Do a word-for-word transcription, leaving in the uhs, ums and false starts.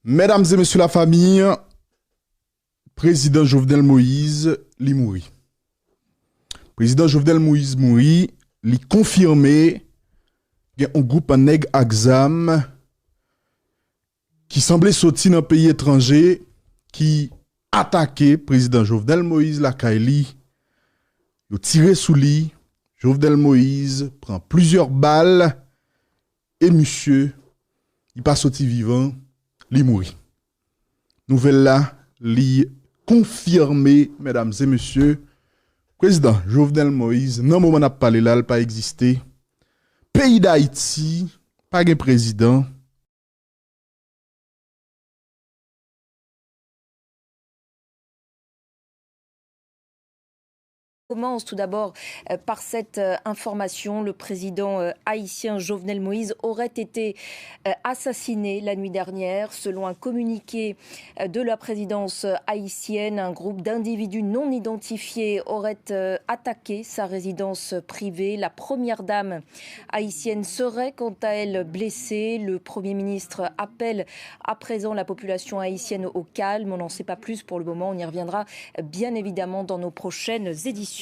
Medam e mesye lafanmi, prezidan Jovenel Moïse, li mouri. Prezidan Jovenel Moïse mouri, li konfime gen yon gwoup nèg ak zam ki sanble soti nan peyi etranje ki atake prezidan Jovenel Moïse lakay li. Yo tire sou li. Jovenel Moïse pran plizyè bal e misye, li pa soti vivan, li mouri. Nouvèl la, li konfime, medam e mesye, prezidan Jovenel Moïse, nan moman n ap pale la, l pa egziste. Peyi Dayiti pa gen prezidan. Commence tout d'abord euh, par cette euh, information. Le président euh, haïtien Jovenel Moïse aurait été euh, assassiné la nuit dernière. Selon un communiqué euh, de la présidence haïtienne, un groupe d'individus non identifiés aurait euh, attaqué sa résidence privée. La première dame haïtienne serait quant à elle blessée. Le Premier ministre appelle à présent la population haïtienne au calme. On n'en sait pas plus pour le moment. On y reviendra bien évidemment dans nos prochaines éditions.